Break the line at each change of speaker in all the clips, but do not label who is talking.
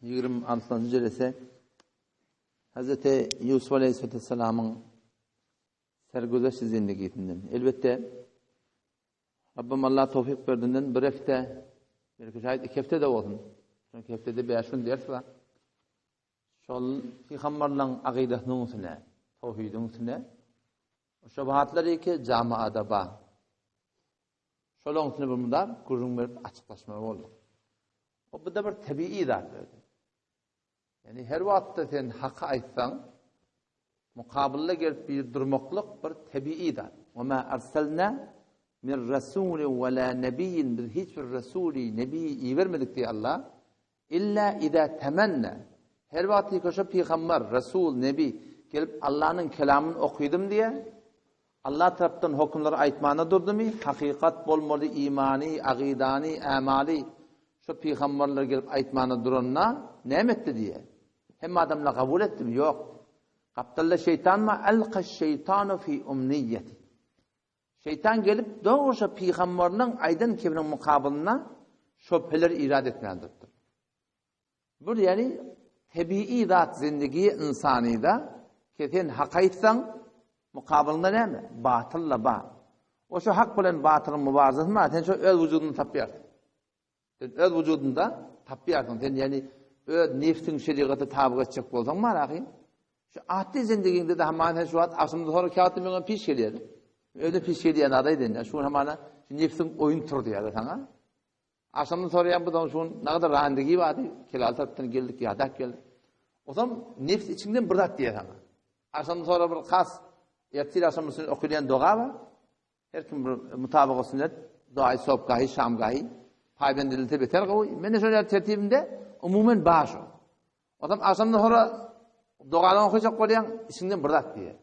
26-njy jelese Hazreti Ýusuf aleýhissalamyň sergüzeşt zindigisinden. Elbetde Rabbim Allah towfik berdinden bir hepde, belki şaýat iki hepde de bolsun. Çünki hepdede 5 gün ders bar. Şol pygamberleň agydasynyň üstüne, towhidiň üstüne şubahatlar ki jamaada bar. Şolaryň üstüne bir mudar gürrüň berip açyklaşmaly bolduk. O bu da bir tebigy zat özi. Ýani her wagtda sen haky aýtsaň, mukabylda gelip bir durmaklyk bir tebigy zat. Wa ma arsalna min rasulin we la nebiyyin biz hiç bir rasuli, nebiyi ibermedik diýýär Allah. Illa iza temenna. Her wagt ki şo pygamber, rasul, nebi gelip Allanyň kelamyny okydym diýýär. Allah tarapdan hökümleri aýtmana durdumy, hakykat bolmaly imany, agydany, ämaly şo pygamberler gelip aýtmana duranda näme etdi diýýär. Hemme adamlar kabul etdimi? Ýok. Gapdalda şeýtan bar, Alka şeýtanu fi umniýeti. Şeýtan gelip dogry şo pygamberiniň aýdan kebiniň mukabylynda şöbheler irad etmän durupdyr. Bir ýani tebigy zat zindigi ynsanyda ki sen hak aýtsaň mukabylynda näme? Batyl-la bar. O şu hak bilen batylyň mübarizesi bar, sen şo öz wujudyňda tapýarsyň. Sen öz wujudyňda tapýarsyň. Sen ýani öz nefsiň şerigata tabyk etjek bolsaň bar ahy. Şu atly zindigiňde de hamana sen şu wagt agşamda sonra käwagtda meňe piş gelýär. Özi piş gelýän adaý diýen. Şu hamana şu nefsiň oýun turdy ýa-da saňa. Agşamda soraýan bu şu nagada randigi bardy. Kelal tarapdan geldik, ýadak geldik. Osam nefs içiňden bir zat diýýär saňa. Agşamda sonra bir has ertir agşam üçin okulýan doga bar. Her kim bir mutabaga sünnet, duaý sobgahy, şamgahy paýbend edilse beter gowy. Mende şol ýaly tertibimde umumen bar şo. Osam agşamda sonra dogany okajak bolýaň, içiňden bir zat diýýär.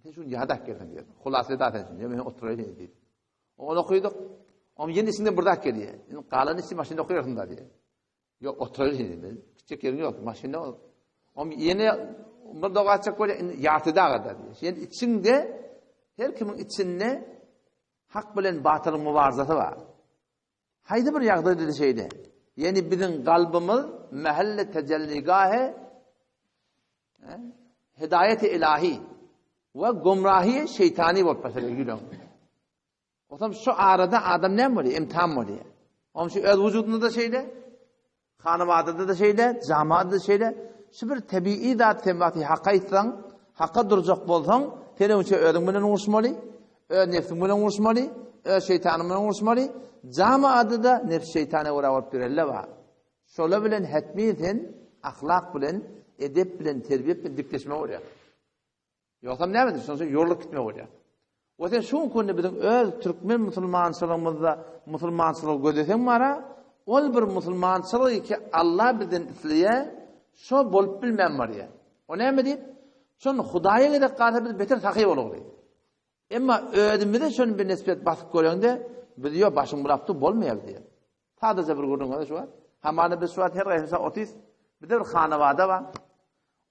Sen şunu ýadak gelsin diýýär. Hulasy da sen şunu, men oturaýyn diýdi. Ony okydyk. Onuň ýene içinden bir zat gelýär. Indi galan içi maşynda okaýarsyn da diýýär. Ýok, oturaýyn diýdi. Kiçijek ýeriň ýok, maşynda Onuň ýene bir doga açjak bolýar, indi ýarty daga da diýýär. Ýene içiňde her kimiň içinde hak bilen batylyň mübarizesi bar. Haýsy bir ýagdaýda-da şeýle. Ýani biziň kalbymyz mähelle tejelligahe hidaýeti ilahi we gumrahi şeýtani bolup başlaýar ýüregiň. Otam şu arada adam näme bolýar? Imtihan bolýar. Onuň üçin öz wujudynda-da şeýle, hanabadada-da şeýle, jamaatda-da şeýle. Şu bir tebigy zat sen wagty haka aýtsaň, haka durjak bolsaň, sen öňçe özüň bilen uruşmaly, öz nefsiň bilen uruşmaly, öz şeýtanyň bilen uruşmaly. Jamaatda-da nefs şeýtana görä bolup durella bar. Şolar bilen hetmi sen ahlak bilen, edep bilen, terbiýe bilen dikleşmeli bolýar. Ýogsam näme şonça ýorlup gitmek bolýar. We sen şu günde biziň öz türkmen musulmançylygymyzda musulmançylygy gözleseň bara, ol bir musulmançylygy ki Allah bizden isleýär, şo bolup bilmän barýar. O näme diýip? Şon Hudaýa gezek galsa biz beter sahy bolarly. Emma özümize şony bir nisbet basyp göreňde, biz ýok başyň bulap dur bolmaýar diýär. Sadaja bir gürrüň şu wagt. Hamana biz şu wagt her gaýsymyz otyrys. Bizde bir hanawada bar.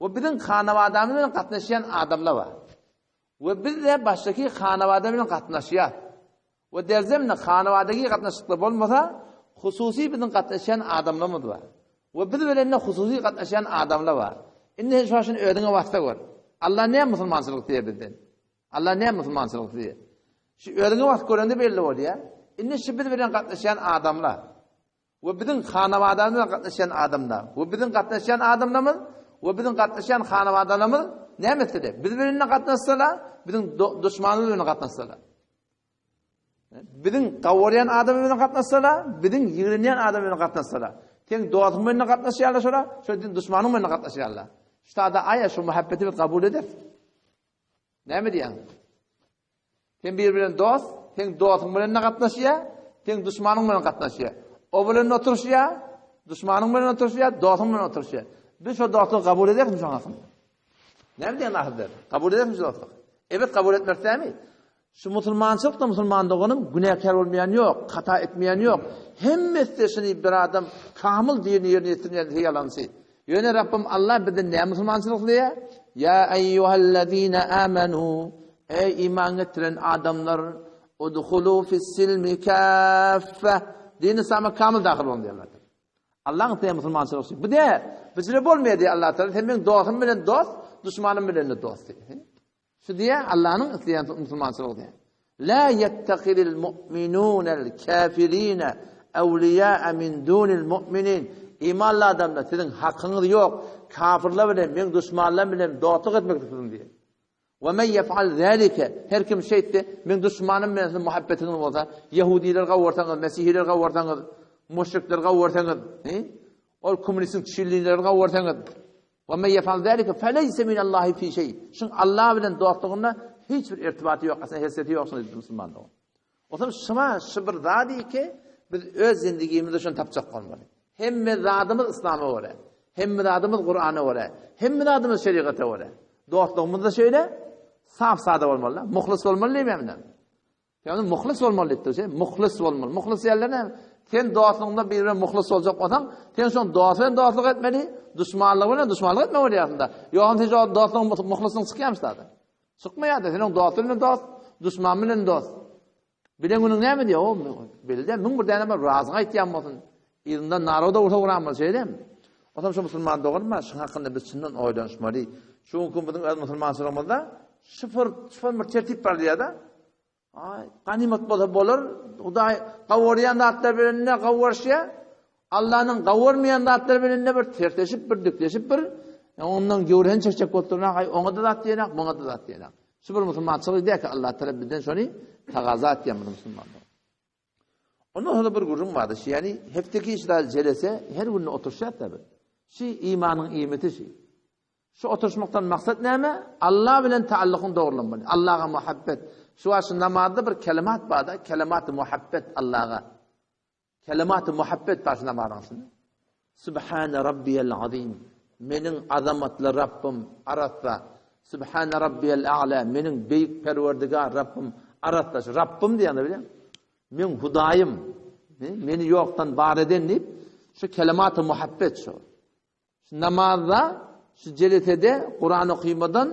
We biziň hanabadamyz bilen gatnaşýan adamlar bar. We biz-de başdaky hanabada bilen gatnaşýas. We derzemde hanabadaki gatnaşyklar bolmasa, hususy biziň gatnaşýan adamlarymyz bar. We biz bilen-de hususy gatnaşýan adamlar bar. Indi sen şu wagt şuny özüňe basda gör. Allah näme musulmançylyk isleýär bizden? Allah näme musulmançylyk isleýär? Şu özüňe basyp görende belli bolýar. Indi şu biz bilen gatnaşýan adamlar we biziň hanabadamyz bilen gatnaşýan adamlar we biziň gatnaşýan adamlarymyz we biziň gatnaşýan hanabadalarymyz näme etse-de, biz bilen gatnaşsalar, biziň duşmanymyz bilen gatnaşsalar. Biziň gawarýan adamymyz bilen gatnaşsalar, biziň ýigrenýän adamymyz bilen gatnaşsalar. Seň dostuň bilen gatnaşýarlar şolar, şo duşmanyň bilen gatnaşýarlar. Ştada aýa şu muhabbeti biz kabul ederis. Näme diýýäň? Sen bir bilen dost, seň dostuň bilen de gatnaşýar, seň duşmanyň bilen gatnaşýar. O bilen oturşýar, duşmanyň bilen oturşýar, dostuň bilen oturşýar. Biz şo dostlugy kabul ederismi şoň hakynda? Näme diýen ahyrda? Kabul ederismi şu dostlugy? Evet kabul etmeris dämi? Şu musulmançylykda musulman doganym günäkär bolmaýan ýok, hata etmeýän ýok. Hemmesi şuny bir adam kamyl diýeni ýerine ýetirmeýän ýalançy. Ýöne Rabbym Allah bizden näme musulmançylyk isleýär? Ýa eýýuhellezine amenu Eý iman getiren adamlar udhulu fis-silmi kaffe Din-i İslama kamyl dahyl boluň diýýär Allah. Allaň isleýän musulmançylygy şu. Bu dä, bijire bolmaýar diýýär Allah Taala. Sen meň dostum bilen dost, duşmanym bilen-de dost diýýär. Şu diýýär Allanyň isleýän musulmançylygy diýýär. La ýettehidil mu'minunel kafirine awliýa min dunil mu'minin. Imanly adamlar siziň hakyňyz ýok. Kafirler bilen, meň duşmanlarym bilen dostluk etmek siziň diýýär. We men ýef'al zalike, her kim şeýtse, meň duşmanym bilen siziň muhabbetiňiz bolsa, ýehudileri gawarsaňyz, mesihileri gawarsaňyz, müşrikleri gawarsaňyz, he? Ol kommunistiň çillileri gawarsaňyz, we men ýef'al zalike feleýse minallahi fi şeý. Şuň Allah bilen dostlugynda hiç bir irtibaty ýok, aslynda hessesi ýok şuň musulmanlygyň. Otam şuma şu bir zady ki, biz öz zindigimizde şony tapjak bolmaly. Hemme zadymyz islama görä. Hemme zadymyz Kur'ana görä. Hemme zadymyz şerigata görä. Dostlugymyz da şeýle saf sada bolmaly. Muhlis bolmaly diýmem. Ýagny muhlis bolmaly diýipdir. Şey, muhlis bolmaly. Muhlis diýenler näme? Sen dostlugyňda bir bilen muhlis boljak bolsaň, sen şoň dosty bilen dostluk etmeli, duşmanlygy bilen duşmanlyk etmeli bolýarsyň-da. Ýogam sen şo dostlugyň muhlisyň çykýarmyş zada. Çykmaýar-da, sen oň dosty bilen dost, duşman bilen dost. Bilen günüň näme diýýär? O, bilde, 1001 däne bir razyň aýtýan bolsun. Yzyndan naroda ursa uran bolsa şeýdem. Otam şu musulman doganym bar, şuň hakynda biz çyndan oýlanyşmaly. Şu günki biziň öz musulmançylygymyzda şifr, şifr bir tertip bar diýýär-de. Aý, ganymat bolsa bolar. Hudaý gawarýan zatlar bilen ne gawarşýar? Allanyň gawarmaýan zatlar bilen ne bir tersleşip, bir dikleşip bir ondan göwreni çekjek bolup durnak, aý oňa-da zat diýenak, muňa-da zat diýenak. Şu bir musulmançylyk diýýär ki, Allah tarap bizden şony tagaza etýär muny musulmanlar. Ondan sonra bir gürrüň bardy. Şu ýani hefteki işler jelese her gün oturşýar tabi. Şu imanyň iýmiti şu. Şu oturşmakdan maksat näme? Allah bilen taallukyň dogrulanmaly. Allaha muhabbet. Şu wagt şu namazda bir kelimat barda, kelimat muhabbet Allaha. Kelimat muhabbet bar şu namazyň içinde. Subhane rabbiyel azim. Meniň azamatly Rabbym arassa. Subhane rabbiyel a'la. Meniň beýik Perwerdigar Rabbym arassa. Şu Rabbym diýende bilýän. Meň Hudaýym. Meni ýokdan bar eden diýip, şu kelimat muhabbet şu. Şu namazda, şu jelesede Kuran okymadan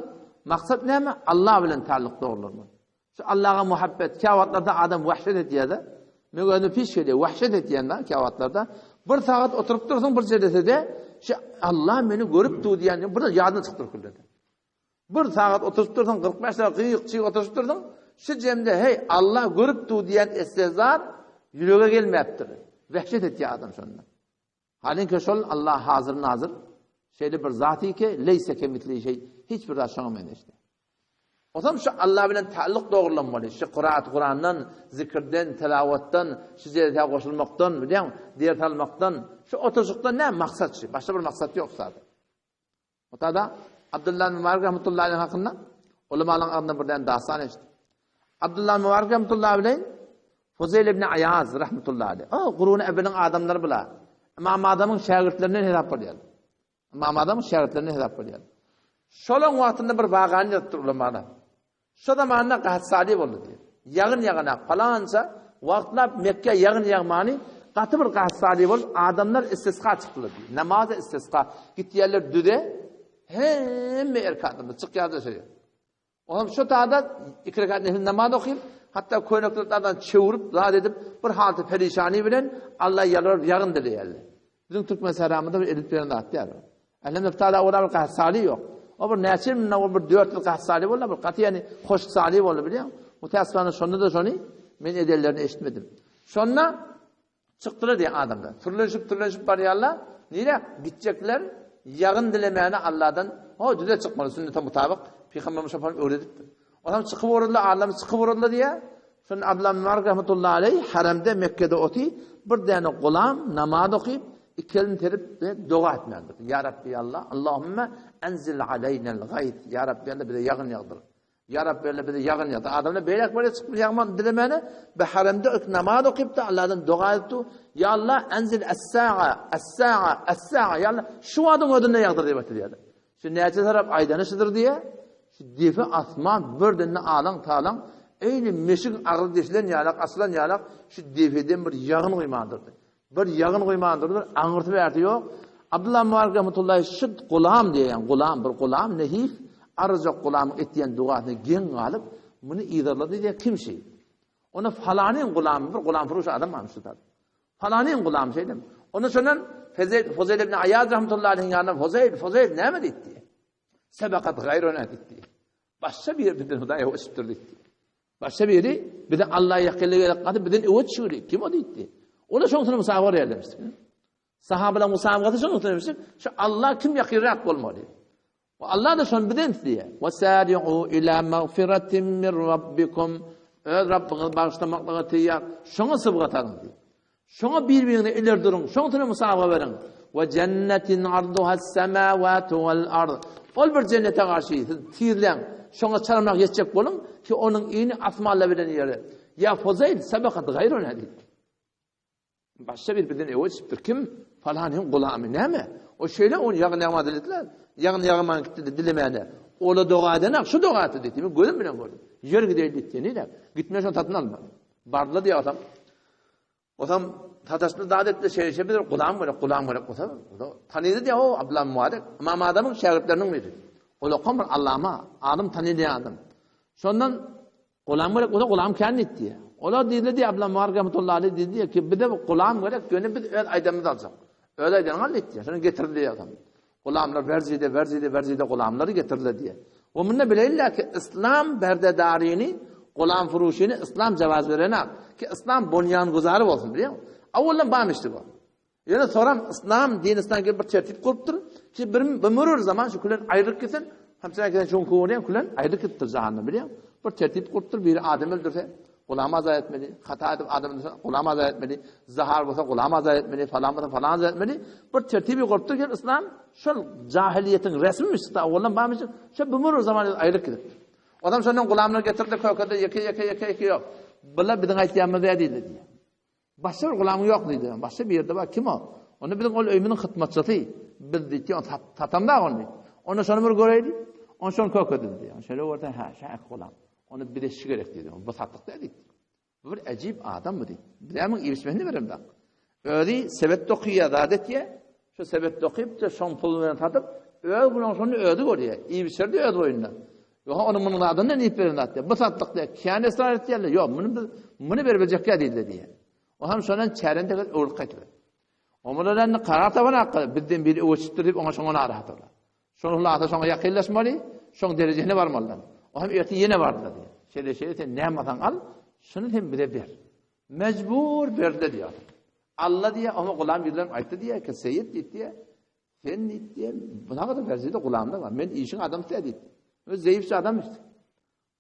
maksat näme? Allah bilen talyk dogrulanmak. Şu Allaha muhabbet, käwagtlarda adam wahşet edýär-de. Men özüm piş gelýär, wahşet edýän da käwagtlarda. Bir sagat oturyp dursuň bir jelesede, şu Allah meni görüp dur diýen bir ýadyna çykyp dur küllede. Bir sagat oturyp dursuň, 45 dakika gyýyk çyk oturyp dursuň, şu jemde hey Allah görüp dur diýen istehzar ýürege gelmäpdir. Wahşet edýär adam şonda. Halinki şol Allah hazir nazir şeýle bir zaty ki, leýse kemislihi şeý, hiç bir zat şoňa meňzeş däl. Otam şu Allah bilen taalluk dogrulanmaly. Şu Kurat, Kurandan, zikirden, tilawatdan, şu jelesä goşulmakdan, bilýäň, ders almakdan, şu oturyşykdan näme maksat şu? Başga bir maksat ýok zat. Otada Abdullah Mübarek rahmetullahi aleyh hakynda ulamalaryň agzyndan bir däne dastan eşitdim. Abdullah Mübarek rahmetullahi aleyh Fuzeyl ibn Aýaz rahmetullahi aleyh. O gurun evveliň adamlary bula. Imam Azamyň şägirtlerinden hesap bolýar. Imam Azamyň şägirtlerinden hesap bolýar. Şolaň wagtynda bir wagany ýazypdyr ulamalar. Şo zamanda gaht-sali boldy diýýär. Ýagyn ýaganak palança wagtlap Mekgä ýagyn ýagmany gaty bir gaht-sali bolup, adamlar istisga çykdylar diýýär. Namaza istisga gitýärler düze, hemme erkek adamlar çykýarlar şeýle. Olam şo tada iki rekat nefil namaz okyp, hatda köýnekleri dadan çöwrüp, zat edip, bir halty perişany bilen Alla ýalbaryp ýagyn dileýärler. Biziň türkmen sähramyzda bir edilip beren zat däl. Elhamdülillah Taala ora bir gaty saly ýok. O bir näçe ýyl mundan bir 4 ýyl gaty saly boldy, bir gaty ýani hoş saly boldy bilýäň. Mutäsifana şonda da şony men edenlerini eşitmedim. Şonda çykdylar diýen adamlar. Sürlenişip sürlenişip barýarlar. Nire gitjekler? Ýagyn dilemäne Allahdan o düze çykmaly sünnete mutabyk Pygamberimiz şopan öwredipdir. Olam çykyp orunlar, adam çykyp orunlar diýä. Şonda Abdullah ibn Mubarak rahmetullahi aleyh haremde Mekke'de oty bir däne gulam namaz okyp, iki elini terip we doga etmändir. Ya Rabbi Allah, Allahümme enzil aleynel gaýt. Ya Rabbi Allah bize ýagyn ýagdyr. Ya Rabbi Allah bize ýagyn ýagdyr. Adamlar beýlek böyle çykyp ýagman dilemene be haremde ok namaz okyp da Allahdan doga etdi. Ya Allah enzil es-sa'a, es-sa'a, es-sa'a. Ya Allah şu wagtyň özünde ýagdyr diýip aýtdy. Şu näçe tarap aýdany şudur diýe, şu depe asman birdende alaň-talaň, eýni meşigiň agzy deşilen ýalak, açylan ýalak, şu depeden bir ýagyn guýman durdy. Bir ýagyn guýman durdy, bir aňyrsy bärsi ýok. Abdullah Mubarak rahmetullahi şu gulam diýýän, gulam, bir gulam, nehif, arryjak gulamyň etýän dugasyna geň galyp, muny yzarlady diýýär, kim şi? Onda falanyň gulamy, bir gulamfuruş adam barmyş şu taýda. Falanyň gulamy şeýdemi? Onda şondan. Fuzeýl ibn Aýaz rahmetullahi aleyhiň ýanyna Fuzeýl, Fuzeýl näme diýdi? Sebakat gaýruna diýdi. Başga biri bizden Hudaýa öçüpdir diýdi. Başga biri bize Alla ýakynlyk gerek gaty bizden öwe çüri. Kim o diýdi? Ola şoň musawa berýärler. Sahabalaryň musabagasy şonuň üçin şu Allah kim ýakynrak bolmaly. We Allah da şony bizden isleýär. We sari'u ila magfiratin min rabbikum. Öz Rabbiňiz bagyşlamaklyga taýýar. Şoňa sybgat alyň diýip. Şoňa bir-biriňize ileri duruň. Şoň üçin musabaga beriň. We jennetin arduha semawatu wal ard. Ol bir jennete garşy siz tizläň. Şoňa çalamrak ýetjek boluň ki onuň ini asmanlar bilen ýeri. Ýa Fuzaýl sabakat gaýruna diýip. Başga bir bizden öwe çykypdyr. Kim? Falanyň gulamy. Näme? O şeýle ony ýagyn ýagma dilediler. Ýagyn ýagman gitdi dilemäne. Ola doga edenak şu doga etdi diýdi. Men gözüm bilen gördüm. Ýör gideýin diýdi. Nire? Gitme şony satyn alma. Bardylar diýip adam. Osam sataşdy zat etdi şeýle bir gulam gerek, gulam gerek bolsa, tanydy diýip o Abdullah Mubarek, Imam Adamyň şägirtleriniň biri. Ol bir allama, alym tanylýan adam. Şondan Gulam gerek bolsa gulam kän diýdi. Olar diýdi diýdi Abdullah Mubarak rahmetullahi aleyh diýdi ki bize gulam gerek ýöne biz öz aýdanymyzy aljak. Öz aýdanyňy al diýdi. Şony getirdi diýdi adam. Gulamlar berzide berzide berzide gulamlary getirdi diýdi. We munda bileýinler ki islam berdedaryny gulam furuşyny islam jawaz berenak ki islam bonýan guzary bolsun bilýäňmi? Awaldan barmyşdy bu. Ýöne soram yslam dini yslam gelip bir tertip gurupdyr. Ki bir bir mürür zaman şu külen aýryk gitsin. Hemsine giden şoň kowurýan külen aýryk gitdir jahanda bilýän. Bir tertip gurupdyr. Biri adam öldürse gulam azat etmeli. Hata edip adam öldürse gulam azat etmeli. Zahar bolsa gulam azat etmeli. Falan bolsa falan azat etmeli. Bir tertibi gurupdyr ki yslam şol jahiliýetiň resmi işte owalan barmyş. Şu bir mürür zaman aýryk gidipdir. Adam şondan gulamlar getirdi kökede ýeke ýeke ýeke ýeke ýok. Bular biziň aýtýanymyz diýdi. Başga bir gulamyň ýok diýdi. Başga bir ýerde bar. Kim o? Onda biziň ol öýümiziň hyzmatçysy. Biz diýdi, ony satamda ony. Onda şony bir göreýli. Onda şony kök edildi. Şeýle görse, hä, şäk gulam. Ony bize şu gerek diýdi. Bu satlyk däl diýdi. Bu bir äjip adam bu diýdi. Bizämiň iýişmesini beremdak. Özi sebet dokyýar, zat etýär. Şu sebet dokyp-da, şoň puluny bilen satyp, öz günüň şony özi görýär. Iýip-içerdi öz boýundan. Ýok, onuň munuň zadyndan iýip beren zat diýýär. Bu satlyk diýýär. Kän ysrar etýärler. Ýok, muny biz muny berip biljekkä diýdiler diýýär. O hem şondan çären tekez öwrülip gaýtdy. Omular indi karar tapan hakda bizden biri öweçipdir diýip oňa şoňa narahat bolar. Şoň hulasa şoňa ýakynlaşmaly, şoň derejesine barmalylar. O hem ertir ýene bardylar diýýär. Şeýle şeýle sen näme alsaň al, şuny sen bize ber. Mejbur berdiler diýýär. Alla diýýär, oňa gulam ýüzlenip aýtdy diýýär ki, Seýit diýdi diýýär. Sen diýdi diýýär, bu da berzide gulamda bar. Men işiň adamsy diýdi. Öz zeýifçi adam işte.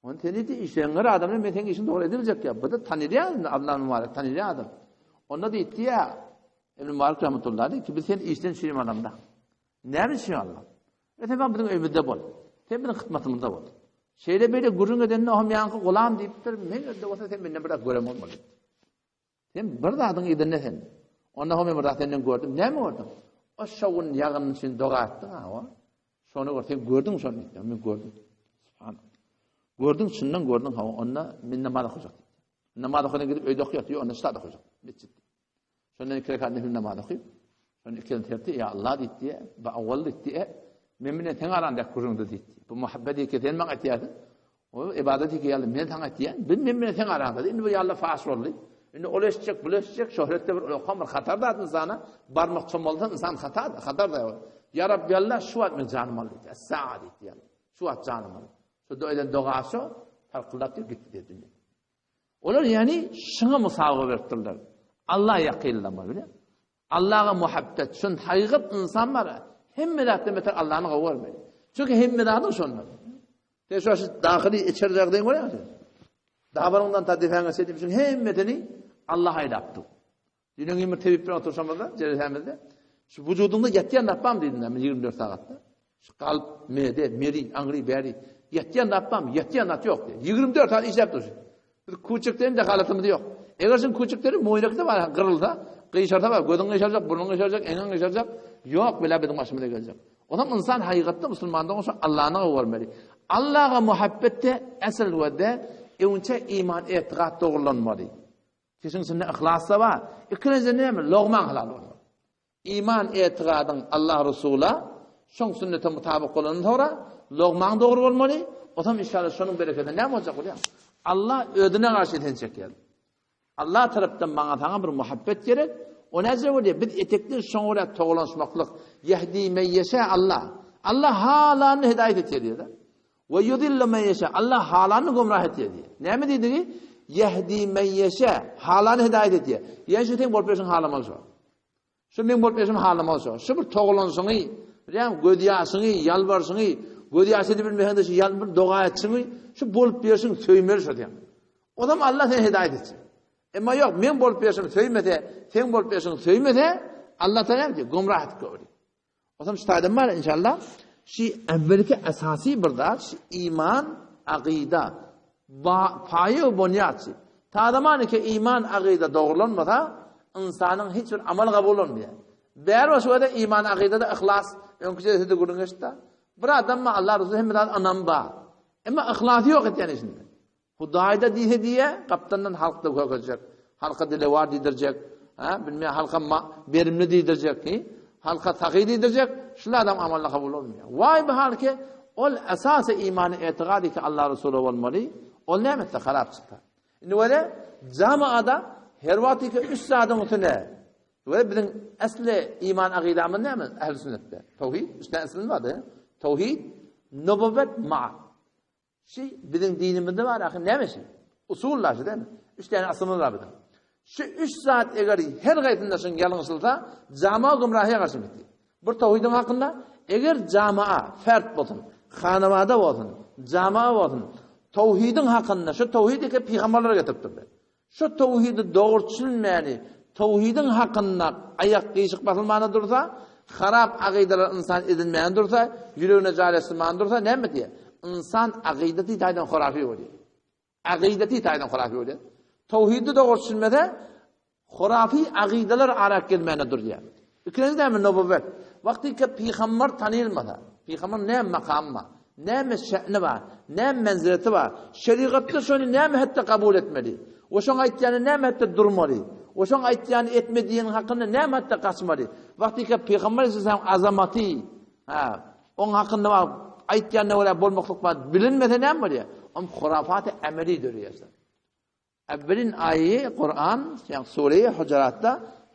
Ony sen diýdi, işleňňer adamlar men seň işiňi dogry edibiljek ýa. Bu da tanylýan Allah'ın mübarek tanylýan adam. Onda diýdi diýýär, Ibn Mübarek rahmetullahi diýdi ki, biz sen işden çürim adamda. Näme üçin Allah? E sen biziň öýümizde bol. Sen biziň hyzmatymyzda bol. Şeýle beýle gürrüň edende hem ýaňky gulam diýipdir, men elde bolsa sen menden biraz görem bolmaly. Sen bir zadyň yzynda sen. Onda men bir zat senden gördüm. Näme gördüň? O şo gün ýagyn üçin doga etdiň ha, o. Şony gör, sen gördüň şony diýdi. Men gördüm. Subhanallah. Gördüň, çyndan gördüň ha, onda men namaz okajak diýdi. Namaz okadan gidip öýde okýar, ýok, onda ştada okajak. Mesjitde. Şondan iki rekat nefil namaz okyp, şonda iki terti, ýa Allah diýdi, bu awwal diýdi, men bilen seň aranda gürrüňde diýdi. Bu muhabbet eke sen maňa aýtýarsyň. O ibadat eke ýaly men saňa aýtýan, biz men bilen seň araňda. Indi bu ýaly faş boldy. Indi ol eşitjek, bul eşitjek, şöhretde bir ulkan bir hatar da insana, barmak çomalsa insan hata, hatar da. Ýa Rabbi Allah şu wagt men janym al diýdi. As-saa diýdi. Şu wagt janym al. Şu eden dogasy tarkyldap gitdi diýdi. Olar ýani şuňa musabaga beripdirler. Allah ýakynlama bile. Allaha muhabbet, şun hakykat insan bar. Hemme zatdan beter Allahny gowy görmeli. Çünki hemme zadyň şondan. Sen şu şu dahyly içeri ýagdaýyň görýärsiň. Dabaryňdan ta depäňe çenli şuň hemmesini Allah aýlapdy. Düýn öňňin bir tebip bilen oturşamyzda, jelesämizde, şu wujudyňda ýatýan zat barmy diýdim men 24 sagatda. Şu kalp, mede, meri, aňry, bäri ýatýan zat barmy? Ýatýan zat ýok diýdi. 24 sagat işläp dur. Biz küçükden dehalatymyz ýok. Eger sen küçükleri moýnakda bar, gyrylsa, gyşarsa bar, gözüň gyşarjak, burnuň gyşarjak, eňiň gyşarjak, ýok bela biziň başymyza geljek. Onam insan hakykatda musulmanda bolsa Allahny görmeli. Allaha muhabbetde esl we de öňçe iman etikat dogrulanmaly. Kişiň içinde yhlas-da bar. Ikinji näme? Logmaň halal bolmaly. Iman etigadyň Allah Resula, şoň sünnete mutabyk bolandan soňra logmaň dogry bolmaly. Otam inşallah şonuň bereketine näme boljak bolýar? Allah özüne garşy seni çekýär. Allah tarapdan maňa saňa bir muhabbet gerek. O näce bolýar? Biz etekden şoňa görä togalanyşmaklyk. Ýehdi men ýeşe Allah. Allah halanyny hidaýat etýär diýýär. We ýudillu men ýeşe. Allah halanyny gümrah etýär diýýär. Näme diýdigi? Ýehdi men ýeşe. Halany hidaýat etýär. Ýa şu sen bolup ýörşüň halamaly şo. Şu meň bolup ýörşüm halamaly şo. Şu bir togalanyşyňy, bilýäňmi, gözýaşyňy, ýalbarşyňy, gözýaş edip bilmeseň-de şu ýal bir doga etşiňi, şu bolup ýörşüň söýmeli şo sen. O zaman Allah seni hidaýat etjek. Emma ýok, meň bolup ýörşüm söýmese, seň bolup ýörşüň söýmese, Allah seni näme diýer? Gümrah edip goýar. O zaman şu taýdan bar inşallah. Şu evvelki esasy bir zat, şu iman, agyda, ba, paýa we bonýat. Ta zaman ki iman, agyda dogrulanmasa, ynsanyň hiç bir amal kabul olmaýar. Bäri başga da iman, agyda da yhlas, öňki sözde gürrüň geçdi. Bir adam Allah Resulü hemme zat ynam bar. Emma yhlasy ýok etýän işinde. Hudaýda diýse diýýä, gapdandan halkda kökezjek, halka dilewar diýdirjek, hä, bilmeýän halka berimli diýdirjek, hi, halka sahy diýdirjek, şul adam amalyna kabul bolmaýar. Waý bu hal ki, ol esasy imany etigady ki Allah Resuly bolmaly, ol näme etse harap çyksa. Indi wele jamaada her wagt ki üç zadyň üstüne we biziň esli iman agydamyz näme? Ähli sünnetde. Tauhid, üç tane aslymyz bardy. Tauhid, nubuwwet, maat. Şi biziň dinimizde bar ahy näme şi? Usullar şi dämi? Üç täne asylymyz bar biziň. Şu üç zat eger her gaýsynda şuň ýalňyşylsa, jama gümrahyýa garşy gitdi. Bir tawhidiň hakynda eger jamaa fert bolsun, hanawada bolsun, jamaa bolsun, tawhidiň hakynda şu tawhid eke pygamberler getiripdirler. Şu towhidi dogry düşünmäni, towhidiň hakynda aýak gyşyk basylmana dursa, harap agydalar ynsan edinmäne dursa, ýüregine jaýlaşdyrmana dursa näme diýýär? Ynsan agydaty taýdan horafy bolýar. Agydaty taýdan horafy bolýar. Towhidi dogry düşünmese, horafy agydalar arak gelmäne durýar. Ikinji näme nobowet. Wagty ki pygamber tanylmasa, pygamber näme makamy bar, näme şäni bar, näme menzileti bar, şerigatda şony näme hetde kabul etmeli, we şoň aýtýany näme hetde durmaly, we şoň aýtýany etme diýeniň hakynda näme hetde gaçmaly. Wagty ki pygamber aleyhisselam azamaty, ha, oň hakynda bar, aýtýanyna görä bolmaklyk bar, bilinmese näme bolýar? Om hurafaty ameli döreýär. Äwwelin aýy Kuran, ýagny sure-i Hujuratda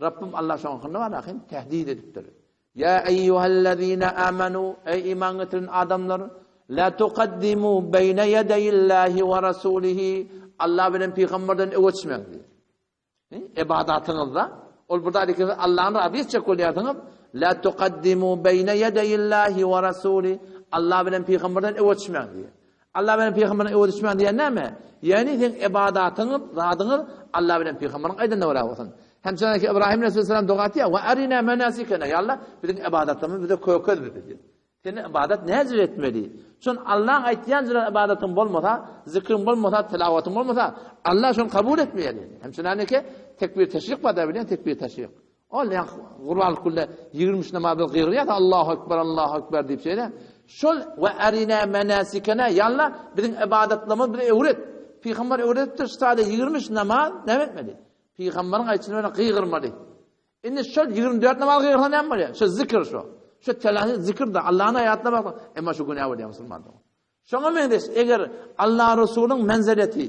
Rabbim Allah şoň hakynda bar ahim tehdit edipdir. Ýa eýýuhellezine amanu, eý iman getiren adamlar, la tuqaddimu beýne ýedeýillahi we rasulihi, Allah bilen pygamberden öňe çymäň diýýär. Ibadatyňyzda ol bir zat ekeni Allahny razy etjek bolýarsyňyz, la tuqaddimu beýne ýedeýillahi we rasuli, Allah bilen pygamberden öňe çymäň diýýär. Allah bilen pygamberiň öwez düşmän diýen näme? Ýagny seň ibadatyňyz, zadyňyz Allah bilen pygamberiň aýdanyna görä bolsun. Hem şonda ki Ibrahim aleyhisselam doga etýär, "Wa arina manasikana." Ya Allah, biziň ibadatymyzy bize kökez bize diýär. Seni ibadat näce etmeli? Şon Allahyň aýtýan jyra ibadatyň bolmasa, zikriň bolmasa, tilawatyň bolmasa, Allah şony kabul etmeýär. Hem şonda ki tekbir teşrik bar da bilýän tekbir teşrik. Ol ýa gurbanlyk günde 23 namaz bilen gygyrýar, Allahu ekber, Allahu ekber diýip şeýle. Şol we arina manasikana ýalla biziň ibadatlarymyzy bize öwret. Pygamber öwretipdir, şu sade 23 namaz näme etmeli? Pygamberiň aýtşyny bilen gygyrmaly. Indi şol 24 namaz gygyrsa näme bolýar? Şu zikr şu. Şu telasy zikr da Allah'ın aýatlamak. Emma şu günä bolýar musulmanda. Şoňa meňzeş, eger Allah Resulyň menzeleti,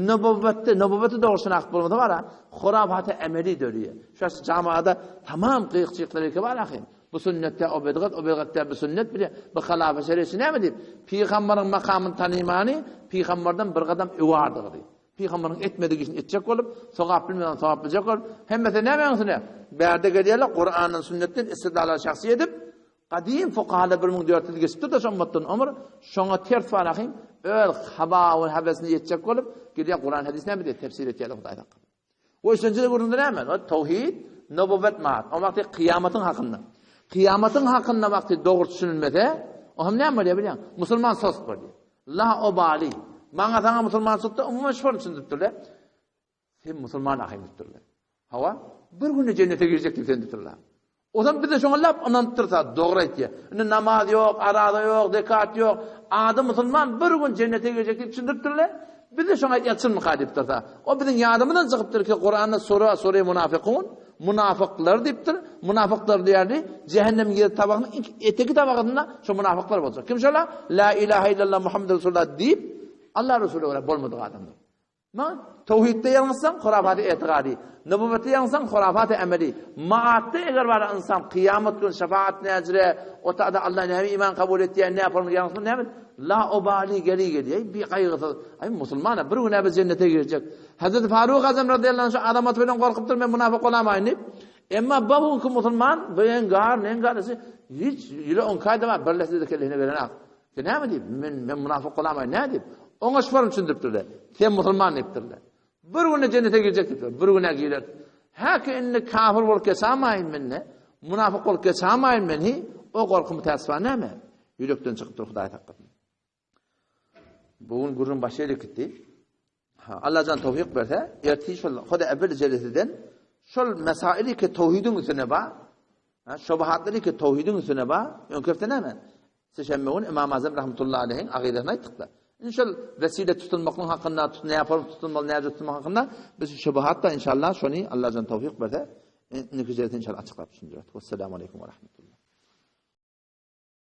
nübüwwetde, nübüwweti dogry şynaht bolmasa bar-a, hurafata emeli dörýär. Şu jamaada tamam gyýyk-çyýyklar eke bar ahyn. Bu sünnetde o bidgat, o bidgatda bu sünnet bile, bu halafa şeresi näme diýip, pygambaryň makamyny tanymany, pygambardan bir gadam öwardygy. Pygambaryň etmedik işini etjek bolup, sogap bilmeden sogap biljek bolup, hemmesi näme öňsüne? Bärde gelýärler, Kurandan, sünnetden istidlala şahsy edip, Gadym fukahalar 1400 geçipdir-de şo ymmatdan ömür, şoňa ters bar ahym, öz haba we habesine ýetjek bolup, gelýär Kuran hadys näme diýýär, tefsir etýärler Hudaý saklasyn. We üçünji gürrüňde näme? O towhid, nubuwwet maat. O wagty kyýamatyň hakynda. Kyýamatyň hakynda wagty dogry düşünilmese, o hem näme bolýar bilýäň? Musulman sos bolýar. La obali. Maňa saňa musulman çykdy, umuman şony düşündiripdirler. Sen musulman ahym diýipdirler. Hawa, bir günde jennete girjek diýip sen diýipdirler. Ozan biz de şoňa lap ynanypdyrsa, dogry aýtýar. Indi namaz ýok, araza ýok, zekat ýok. Ady musulman bir gün jennete girjek diýip düşündiripdirler. Biz de şoňa aýtýar çynmyka diýipdirsa. O biziň ýadymyzdan çykypdyr ki, Kuranda sura, sura munafykun, munafyklar diýipdir. Munafyklar diýerdi, cehennemiň ýedi tabagynyň ilk eteki tabagynda şu munafyklar boljak. Kim şolar? La ilaha illallah Muhammed Resulullah diýip, Allah Resulü görä bolmadyk adamlar. Ma, towhidde ýalňyşsaň, hurafaty etigady. Nübüwwetde ýalňyşsaň, hurafaty emeli. Maatda eger bar ynsan kyýamat gün şefaat näjire, o tada Allah näme iman kabul etýär, näme formy ýalňyşma näme? La obali geli geli, ey bir gaýgysyz. Ay musulmana bir gün biz cennete girjek. Hazreti Faruk Azam radıyallahu anh şu adamat bilen gorkupdyr men münafık olamaýyn diýip. Emma bu günkü musulman bu engar, engarysy hiç ýüle on kaýda bar, birleşdi de kellesine gelen ak. Sen näme diýip, men, men munafyk bolamaýyn, näme diýip? Oňa şu form düşündiripdirler. Sen musulman diýipdirler. Bir günde jennete girjek diýipdir. Bir güne girer. Häki indi kafir bolup geçamaýyn men ne? Munafyk bolup geçamaýyn men hi? O gorky mütäsfa näme? Ýürekden çykypdyr Hudaý saklasyn. Bu gün gürrüň başa ýere gitdi. Ha, Allajan towfik berse, ertir şol Huda evvel jelesiden şol mesaili ki towhidiň üstüne ba, ha, şobahatlary ki towhidiň üstüne ba, öňki hepde näme? Sişenbe gün Imam Azam rahmetullahi aleyhiň agydasyny aýtdyk-da. Indi şol wesile tutulmaklygyň hakynda, tut näme form tutulmaly, näce tutulmak hakynda biz şobahat da inşallah şony Allajan towfik berse, indiki jelse inşallah açyklap düşündirer. Wesselamu aleýkum we rahmetullah.